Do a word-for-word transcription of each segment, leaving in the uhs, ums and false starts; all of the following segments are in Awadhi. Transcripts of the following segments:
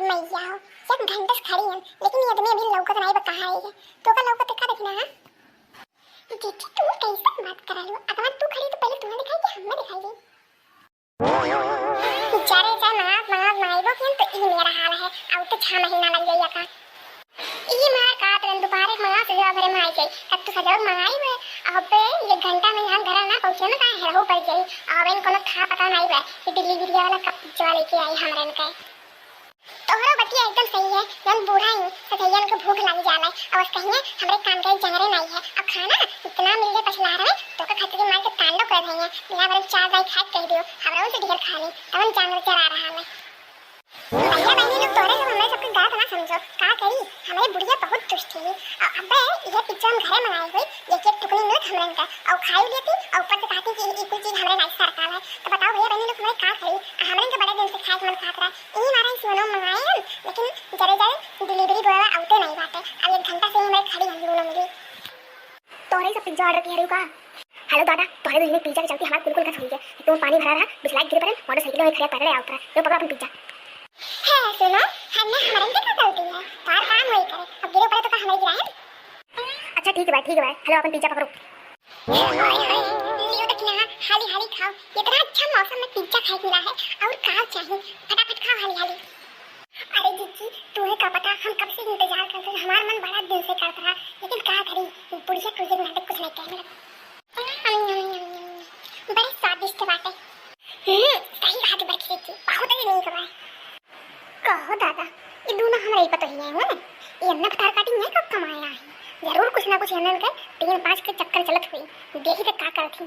मैया हो, एक घंटा से खड़ी हन, लेकिन ये आदमी अभी लौकत नाई बा, कहाँ है ये? तोका लौकत देखा देखना, हाँ? जीजी, तू कैसे बात करा लो? अगर तू खड़ी तो पहले तुम्हें दिखाई कि हमें दिखाई दी? जा रे जा, नमाज, नमाज ना आइबो किन तो ई मेरा हाल है, अब तो छह महीना लग जाइए का। ई मार का तुरंत दोपहर के नमाज से जब भरे में आई जाई, तब तो सजाओ मंगाई हुए। अब बे, ये घंटा में हम घर ना पहुँचे ना, कहाँ हेरहो पड़ जाई। अब इन कोनो था पता नहीं बे, ये डिलीवरी वाला कब पिज्जा लेके आई हमरे इनके। तोहरो बतिया एकदम सही है, जौन बूढ़ा ही सधैयन के भूख लागी जाला, और कहिए हमरे कान के जंगरे नहीं है, और खाना इतना मिल जाए पछलार में, तो का खतरी मार के तांडव कर रही है, बिना बड़े चार दाई खाए कह दियो, हमरा से ढेर खा ली, तवन जांगर चरा रहा है। भैया बहनी लोग, तोरे सब हमरे सबके गलत ना समझो, का करी, हमरे बुढ़िया बहुत दुष्ट ही। अ-, अबे, ये पिज्जा हम घरे मंगाए हुई, एक एक टुकड़ी मिलत हमरन का, और खाई लेती, और ऊपर से कहती कि ई कुल चीज हमरे नाई सरकार है। तो बताओ भैया बहनी लोग, हमरे का करी, हमरन के बड़े दिन से खाए के मन खात रहा, यही मारा इस मनो मंगाए हम, लेकिन जरे जरे डिलीवरी बॉय आउते नहीं बाटे। अब एक घंटा से ही हमरे खड़ी हम दोनों मिली। तोहरे सब पिज्जा ऑर्डर किया रही का? हेलो दादा, तोहरे दुनिया पिज्जा के चलते हमार कुल कुल का हुई है। तुम पानी भरा रहा, बिस्लाइट गिर पड़े, मोटरसाइकिल में खड़ा पैदल आवत रहा। लो पकड़ो अपन पिज्जा। हे सुनो, हमने हमारे से का गलती है? तार काम वही करे, अब गिरे पड़े तो का हमारे गिराए? अच्छा ठीक है भाई, ठीक है भाई, हेलो अपन पिज्जा पकड़ो। लियो दखिना, हाली हाली खाओ, इतना अच्छा मौसम में पिज्जा खाए मिला है, और का चाहिए? फटाफट खाओ हाली हाली। अरे जीजी, तुम्हें का पता, हम कब से इंतजार करते हैं, हमारा मन बड़ा दिन से करता रहा, लेकिन का करी, बुढ़िया तुझे नाटक कुछ नहीं कहने लगी। अम, अम, अम, अम, बड़े स्वादिष्ट बाटे। हम्म, सही बात है बड़की जीजी, बहुत ही नीक बा। कहो दादा, ये दोनों हमारे ही पतोहिया हैं, ये अन्ना भतार काटी हैं कब कमाया है, जरूर कुछ ना कुछ इन्हन के तीन पाँच के चक्कर चलत हुई, देखी तो का करत ही।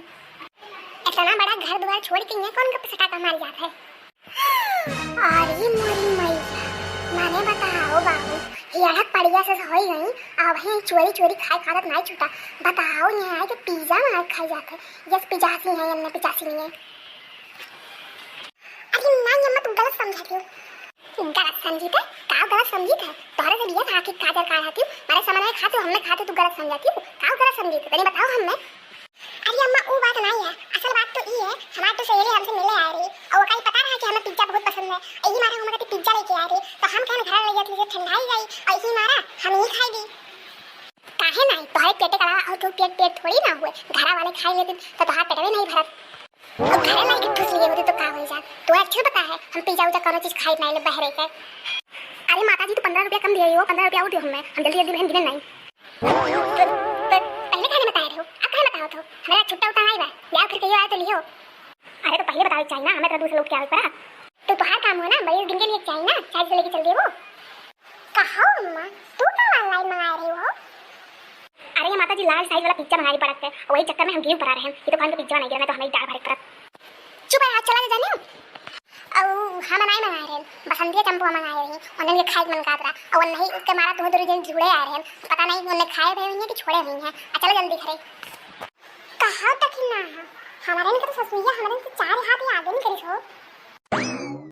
इतना बड़ा घर द्वार छोड़ के यहाँ कौन के सटाका मार जात है? अरे मोरी मैया, माने बताओ बाबू, ये अलग पड़िया से होई गई, अब है चोरी चोरी खाए खादत नाई छूटा। बताओ यहाँ आए तो पिज्जा मार खाई जात है, यस पिचासी है, अन्ना पिचासी नहीं है। अरे ना, ये मत गलत समझा दियो। गलत समझी थे? का गलत समझी थे? तोहरे से बिया था कि काजल का रहती हूँ, मारे समझ में खाते हो, हमने खाते तू गलत समझाती हूँ, का गलत समझी थे? तनी बताओ हमने। अरे अम्मा, वो बात नहीं है, असल बात तो ई है, हमारे तो सहेली हमसे मिले आए रही और ओका ई पता रहा कि हमें पिज्जा बहुत पसंद है, यही मारे हम कहते पिज्जा लेके आए रही, तो हम कहने घर ले जाते ठंडा ही गई और यही मारा हम ही खाई दी। काहे नहीं, तोहरे पेटे कला और क्यों पेट पेट थोड़ी ना हुए, घरा वाले खाई लेते तो तोहार पेटवे नहीं भरत। अब घरे लाइके ठूस लिए होते तो का हो जात? तोहे अच्छे से पता है, हम पिज्जा उज्जा कौनो चीज खाई नहीं ले बहरे के। अरे माता जी, तो पन्द्रह रुपया कम दिए हो, पन्द्रह रुपया और दियो हमें, हम जल्दी जल्दी बहन गिने नहीं। तो, तो पहले काहे नहीं बताए रहो, अब काहे बताओ तो? हमारा छुट्टा उट्टा आई बा, ले आओ फिर कहियो आए तो लियो। अरे तो पहले बतावे के चाहिए ना, हमें तो दूसरे लोग के आवे पड़ा। तो तोहार काम हो ना, भैया गिन के लिए चाहिए ना, चाय से लेके चल दे वो। कहो अम्मा, तू का ऑनलाइन मंगा रही हो? अरे ये माता जी, लार्ज साइज वाला पिज्जा मंगाई पड़त है, वही चक्कर में हम गिर पड़ा रहे हैं। ये तो कौन का पिज्जा नहीं गिरा, मैं तो हमें डाल भरे पड़त। चुप रहा, चला जा जाने। और हम नहीं मंगाए रहे, बसंतिया चंपुआ मंगाए रही, उन्हें ये खाए के मन कात रहा, और नहीं उसके मारा तुम्हें दो दिन जुड़े आ रहे हैं, पता नहीं उन्हें खाए रहे हुई हैं कि छोड़े हुई हैं। आ चलो जल्दी घरे। कहा तक ना है, हमारे इनका तो ससुइया हमारे इनके चार हाथ ही आगे नहीं करी सो।